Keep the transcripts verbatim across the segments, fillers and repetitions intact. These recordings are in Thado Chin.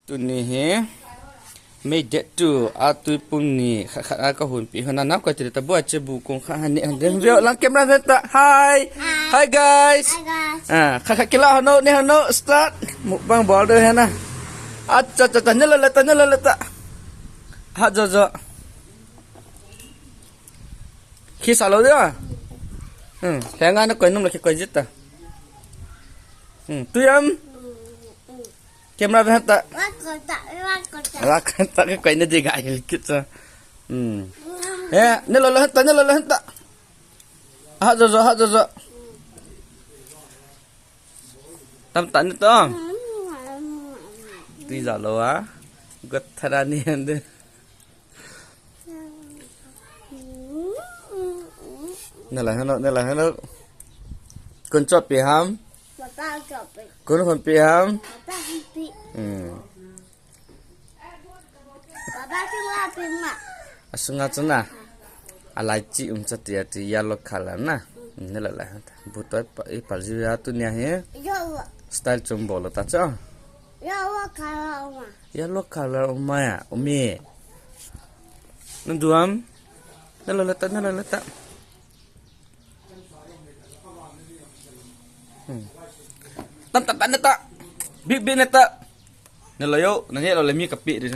Tuni hi May date two, atui pung ni, khat khat a kahon pi hon a, nakoi tile ta bua che bu kong kha ha ne hon de. Veo lang camera ve ta. Hi. Hi guys. Hi guys. Ah, khat khat kila hon ne hon start. Mukbang bol de hena. Acha cha cha, ne lo le ta, ne lo le ta. Ha jo jo. Khi sa lo de. Hmm, henga na koi num le khi koi jita. Hmm, tu yam. Camera ve hanta. Wa kota, wa kota. Wa kota ke koi ne de ga hil kit sa. Hmm. Eh, ne lo lo hanta, ne lo lo hanta. Ha jo jo, ha jo jo. Tam ta ne to. Ti ja lo a. Got thara ni hande. Nala hano, nala hano. Kun chop pi ham? Papa chop pi. Kun hon pi ham? Papa hon pi. Hmm. Papa chunga pi ma. Asunga chuna. Alai chi um cha ti ati yellow color na. Nala la hanta. Butoi pa i pal ji ya tu nia he. Yo. Style chum bolo ta cha. Yellow color uma. Yellow color uma ya, umi. Nanduam. Nalo lata, nalo lata. Hmm. Tam tam tam nata. Big big nata. Nalo yo, nani lo le mi kapi di.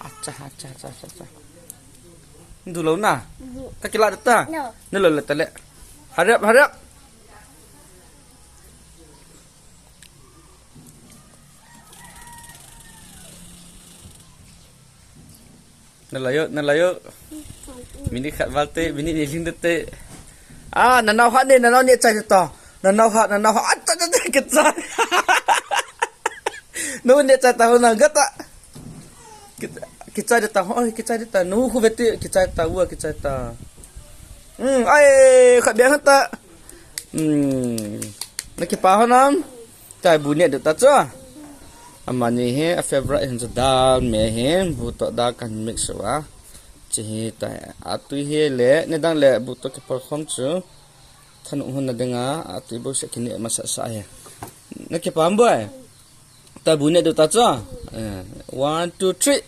Acha, acha, acha, acha, acha. Ndu lo na. Kakila data. No. Nalo lata le. Hurry up, hurry up. Nalayo, nalayo. Minute khat val te, minute ni ling te. Ah, nanao ha ne, nanao ne chai ta. Nanao ha, nanao ha. Ah, ta, ta, ta, kichai. No ne chai ta ho na gata. Kichai ta ho, kichai ta. No hu vete, kichai ta, ua kichai ta. Hmm, ai, khat biang ta. Hmm. Nakipa ho nam. Chai bu ne de ta chu. Amani hi a favorite hin chu dal me hi, bu to dal kan mix uva. Chi hi ta, atui hi le, ne dang le bu to kipal khom chu. Thanung hun na dinga, atui bu se kine masa sa hi. Nakipa ham boi. Chai bu ne de ta chu. Eh, one, two, three.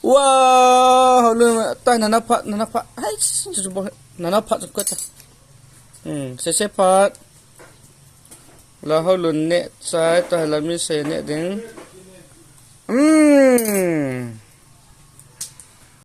Wow, holu ta nana phat, nana phat. Hai, chu chu bo, nana phat chu ko ta. Hmm, se se phat. La holu ne chai ta la mi se ne ding. Hmm.